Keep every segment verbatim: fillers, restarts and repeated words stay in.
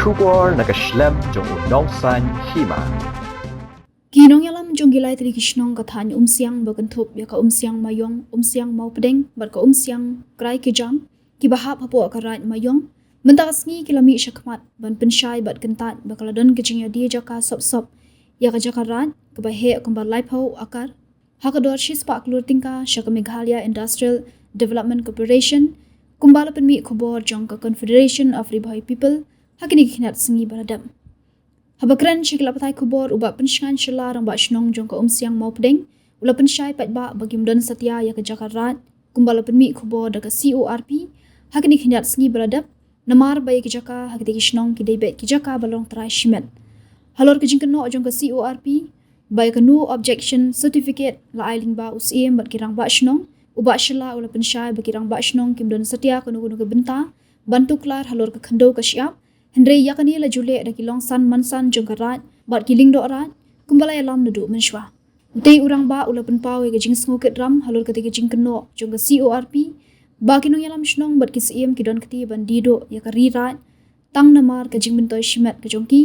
Khubor na ka shlem jong u nongsan hima. Ki nongïalam jong ki lai tylli ki shnong ka thaiñ Umsiang ba kynthup ïa ka Umsiang Mayong, Umsiang Mawpdeng bad ka Umsiang Kraikejam, ki ba hap hapoh ka Raid Mayong, mynta ka sngi ki la mih shakhmat ban pynshai bad kyntait ba ka la don ka jingïadie jaka sop sop ïa ka jaka raid kaba heh kumba laiphew akar ha ka dor shispah klur tyngka sha ka Meghalaya Industrial Development Corporation, kumba la pynmih khubor jong ka Confederation of Ri Bhoi People ha kine ki khyndiat sngi ba la dep. Haba kren sha ki lad pathai khubor, u Bah Pynshngain Shylla, Rangbah Shnong jong ka Umsiang Mawpdeng, u la pynshai paidbah ba kim don satia ïa ka jaka raid kumba la pynmih khubor da ka C O R P ha kine ki khyndiat sngi ba la dep, namar ba ïa ki jaka ha kitei ki shnong ki dei beit ki jaka ba long trai shimet. Halor ka jingkynnoh jong ka C O R P ba ïa ka no objection certificate la ai lyngba u Syiem bad ki Rangbah Shnong, u Bah Shylla u la pynshai ba ki Rangbah Shnong kim don satia kano kano ka bynta ban tuklar halor ka khyndew ka shyiap, hynrei ïa kane la ju leh da ki longsan mansan jong ka raid bad ki lyngdoh raid kumba la ïalam naduh mynshuwa. Utei u rangbah u la pynpaw ïa ka jingsngewkitram halor katei ka jingkynnoh jong ka C O R P ba ki nongïalam shnong bad ki Syiem ki don kti ban die duh ïa ka ri raid tang namar ka jingmyntoi shimet ka jong ki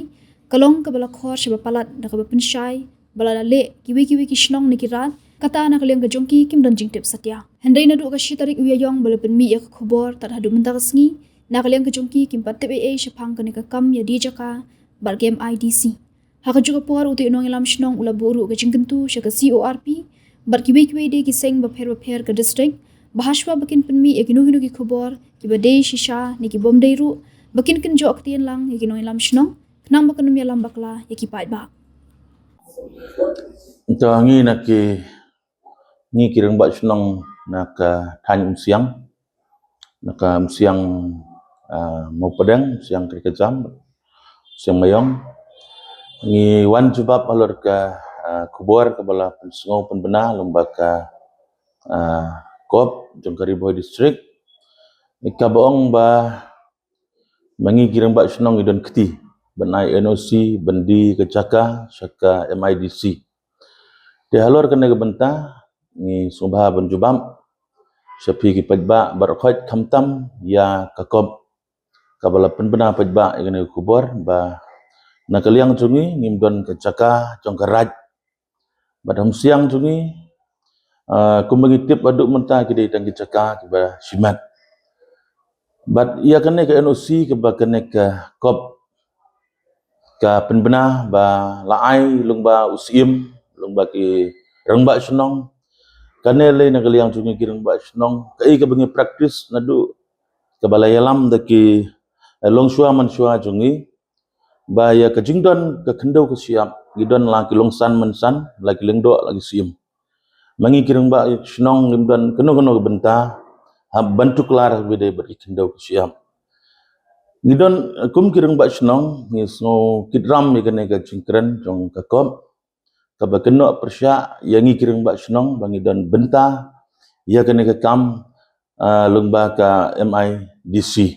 ka long kaba la khor shaba palat da kaba pynshai ba lada leh kiwei kiwei ki shnong ne ki raid, kata na ka liang ka jong ki kim don jingtip satia. Hynrei naduh ka shi tarik u Ïaïong ba la pynmih ïa ka khubor tad haduh mynta ka sngi, na ka liang ka jong ki kim pat tip ei ei shaphang kane ka kam ïadie jaka bad ka M I D C. Ha kajuh ka por, utei u nongïalam shnong u la buh ruh ka jingkyntu sha ka C O R P bad kiwei kiwei de ki seng bapher bapher ka district ba hashwa ba kin pynmih ïa kino kino ki khubor kiba dei shisha ne ki bym dei ruh, ba kin kynjoh ktien lang ïa ki nongïalam shnong khnang ba kan ym ïalam bakla ïa ki paidbah. To ngi na ki, ngi ki rangbah shnong na ka thaiñ Umsiang, na ka Umsiang, ah, Mawpdeng, Umsiang Kraikejam, Umsiang Mayong, ngi wan jubab halor ka, ah, khubor kaba la pynsngew pynbna lyngba ka, ah, kop jong ka Ri Bhoi District, kaba ong ba ma ngi ki rangbah shnong ngi don kti ban ai N O C ban die ka jaka sha ka M I D C. Te halor kane ka bynta ngi sngewbha ban jubab sha phi ki paidbah baroh khoit, khamtam ïa ka kop kaba la pynbna paidbah ïa kane ka khubor ba na ka liang jong ngi ngim don ka jaka jong ka raid. Bad ha Umsiang jong ngi, ah, kumba ngi tip haduh mynta ki dei tang ki jaka kiba shimet. Bad ïa kane ka N O C kaba kane ka kop ka pynbna ba la ai lyngba u Syiem, lyngba ki rangbah shnong. Kane lei na ka liang jong ngi ki rangbah shnong, kaei kaba ngi practice naduh kaba la ïalam da ki, eh, longshuwa manshuwa jong ngi, ba ïa ka jingdon ka khyndew ka shyiap ngi don la ki longsan mansan, la ki lyngdoh, la ki syiem. Ma ngi ki rangbah shnong ngim don kano kano ka bynta hap ban tuklar ha kaba ïadei bad ki khyndew ka shyiap. Ngi don, eh, kum ki rangbah shnong ngi sngewkitram ïa kane ka jingkren jong ka kop kaba kynnoh pyrshah ïa ngi ki rangbah shnong ba ngi don bynta ïa kane ka kam, ah, lyngba ka M I D C.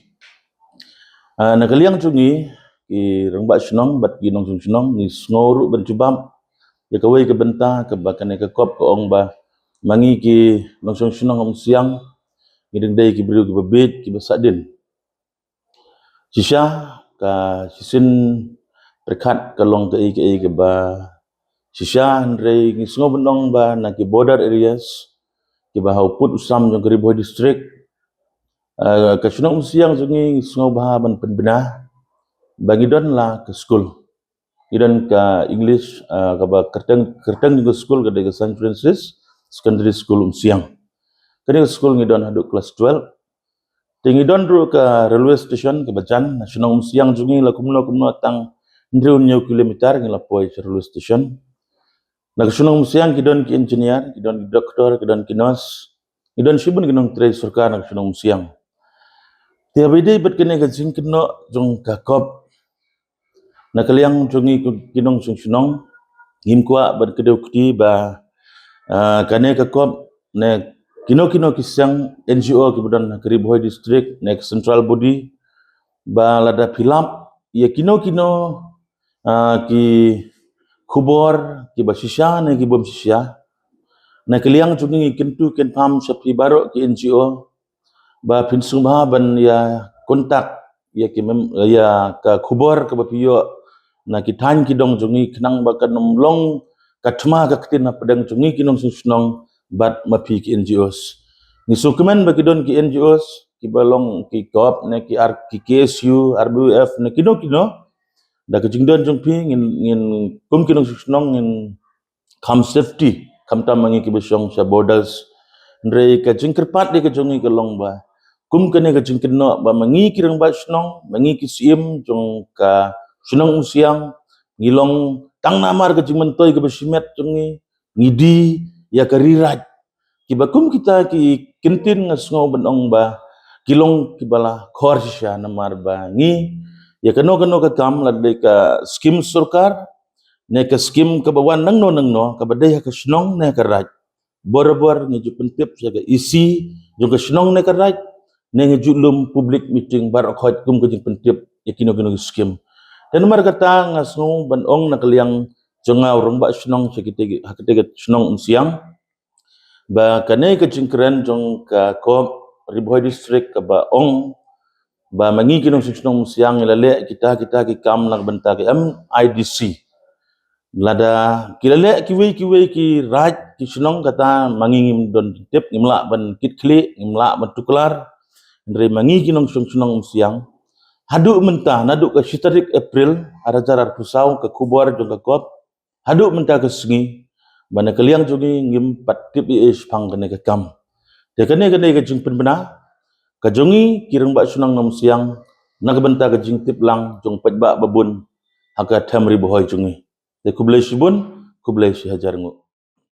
Ah, na ka liang jong ngi ki rangbah shnong bad ki nongshong shnong ngi sngew ruh ban jubab ïa kawei ka bynta kaba kane ka kop ka ong ba ma ngi ki nongshong shnong Umsiang ngi dang dei ki briew kiba bieit kiba sahdien. Shisha ka shisien pyrkhat ka long kaei kaei kaba shisha, hynrei ngi sngew ban ong ba na ki border areas kiba ha u pud u sam jong ka Ri Bhoi District, eh, ka shnong Umsiang jong ngi ngi sngewbha ban pynbna ba ngi don la ka skul. Ngi don ka English, ah, kaba kyrteng, kyrteng jong ka skul ka dei ka Saint Francis Secondary School Umsiang. Kane ka skul ngi don haduh klas twelve. Te ngi don ruh ka railway station kaba jan, na shnong Umsiang jong ngi la kumno kumno tang hynriew hynñiew kilometer ngi la poi sha railway station. Na ka shnong Umsiang ki don ki engineer, ki don ki doctor, ki don ki nurse, ki don shibun ki nongtrei sorkar na ka shnong Umsiang. Te haba ïadei bad kane ka jingkynnoh jong ka kop, na ka liang jong ngi ki nongshong shnong ngim kwah ban kdew kti ba, ah, kane ka kop ne kino kino ki seng N G O kiba don ha ka Ri Bhoi District ne ka central body ba lada phi lap ïa kino kino, ah, ki khubor kiba shisha ne ki bym shisha, na ka liang jong ngi ngi kyntu kynpham sha phi baroh ki N G O ba phin sngewbha ban ïa contact ïa ki mem ïa ka khubor kaba phi ïoh na ki thaiñ ki dong jong ngi, khnang ba kan ym long ka thma ka ktien hapdeng jong ngi ki nongshong shnong bad ma phi ki N G Os. Ngi sngewkmen ba ki don ki N G Os kiba long ki COPE ne ki R ki K S U, R B U F ne kino kino. Da ka jingdon jong phi ngin ngin kum ki nongshong shnong ngin kham safety, khamtam ma ngi kiba shong sha borders. Hynrei ka jingkyrpad de ka jong ngi ka long ba kum kane ka jingkynnoh ba ma ngi ki rangbah shnong, ma ngi ki syiem jong ka shnong Umsiang, ngi long tang namar ka jingmyntoi kaba shimet jong ngi, ngi die ïa ka ri raij. Kiba kum kita ki kyntien nga sngew ban ong ba ki long kiba la khor shisha namar ba ngi ïa kano kano ka kam, lada dei ka skim sorkar ne ka skim kaba wan nangno nangno kaba dei ha ka shnong ne ka raij, borabor ngi ju pyntip sha ka E C jong ka shnong ne ka raij, ne ngi ju lum public meeting baroh khoit kum ka jingpyntip ïa kino kino ki skim. Te namar kata nga sngew ban ong na ka liang jong nga u rangbah shnong sha kite ki, ha kite ki shnong Umsiang, ba kane ka jingkren jong ka COPE Ri Bhoi District kaba ong ba ma ngi ki nongshong shnong Umsiang ngi la leh kita kita ki kam na ka bynta ka M I D C. Lada ki la leh kiwei kiwei ki raij ki shnong, kata ma ngi ngim don tip, ngim lah ban kit khlieh, ngim lah ban tuklar. Hynrei ma ngi ki nongshong shnong Umsiang, haduh mynta, naduh ka shi tarik April ar hajar arphew saw, ka khubor jong ka COPE, haduh mynta ka sngi, ba na ka liang jong ngi ngim pat tip ei ei shaphang kane ka kam. Te kane kane ka jingpynbna ka jong ngi ki rangbah shnong Umsiang na ka bynta ka jingtip lang jong paidbah babun ha ka them Ri Bhoi jong ngi. Te khublei shibun, khublei shi hajar nguh.